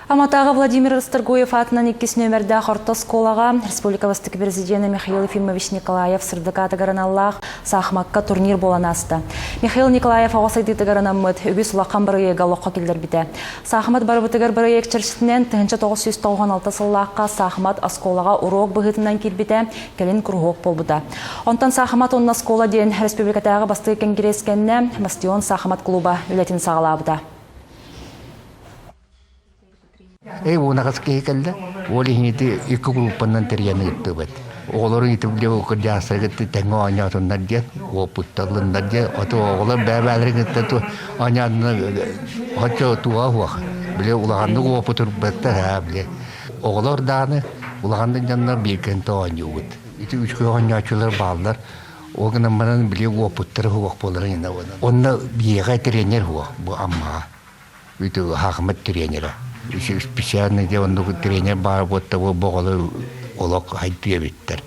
Аматааҕы Владимир Расторгуев аатынан иккис нүөмэрдээх орто оскуолаҕа республика бастакы президенэ Михаил Ефимович Николаев сырдык аатыгар аналлаах саахымакка турнир буолан ааста. Михаил Николаев оҕо сайдыытыгар анаммыт үгүс улахан бырайыага олоххо киллэрбитэ. Саахымат барыбытыгар бырайыак чэрчитинэн 1996 сыллаахха саахымат оскуолаҕа уруок быһыытынан киирбитэ, кэлин куруһуок буолбута. Онтон Саахымат уонна оскуола диэн республикатааҕы бастакы кэнгириэс кэннэ Бастион саахымат клуба үлэтин саҕалаабыта. Эй, уонаҕас киһи кэллэ. Ол иһин ити икки группанан тэрийэн ыыттыбыт. Оҕолору ити кырдьаҕастарга тэҥҥэ оонньоотуннар диэн, уопутталлыннар диэн, ото оҕолор бэйэ-бэйэлэрин кытта оонньоотуннар оччо туоҕа суох. Били улаханнык уопутурбаттар аа били. Оҕолор даҕаны улаханнык дьоннор бииргэнтэ оонньуубут. Ити үчүгэй оонньооччулар бааллар. Ол гынан баран били уопуттара суох буоларын иннэ. Онно биһиэхэ тренер суох бу Аммаҕа. Хаахымат тренерэ. Специальный диэн оннук тренер баар буолта бу оҕолор олох хайдыы эбиттэр.